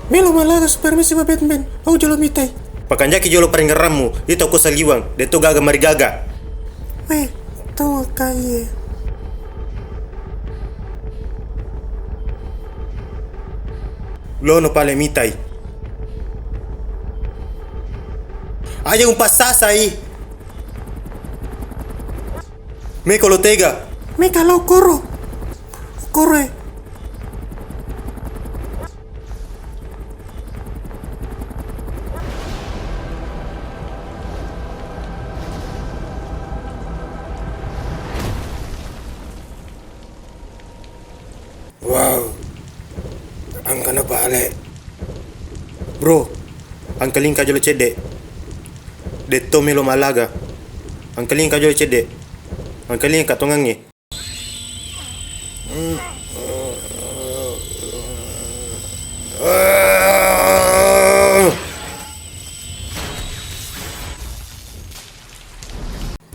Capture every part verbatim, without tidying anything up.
Melo malaga, super misi ma Batman. Au jolo mitai. Pakanjaki jolo parengngerammu, ita ko saliwang, de to gaga marigaga. Weh, to kaye. Lono pale mitai. Aja umpassasai. Meko lo tega. Meka lo koro. Koro e. Wow, engkana pale. Bro, engkalinga jolo cedde. De to melo malaga. Engkalinga jolo cedde. Engkalinga tongengnge.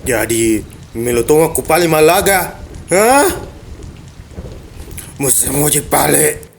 Jadi, melo tongeng ku pale malaga? Hah? Musti moji pale.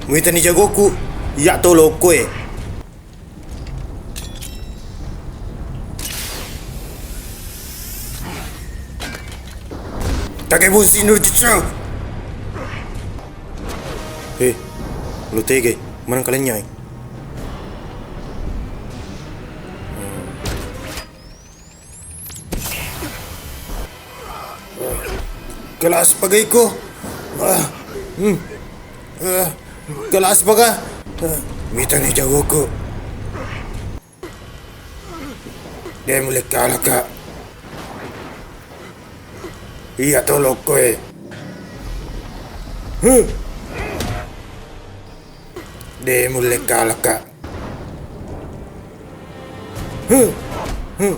Muitani jagoku, iya to lokko e. Takebun sinur cicau. Eh, lo tega, maneng kalennyae. Kelas pagaiko. Ah, hmm. Ah, kelas paga. Ah, mitani jagoku. De mulle kalaka. Iya to lokko e. Huh. De mulle kalaka. Huh. Huh.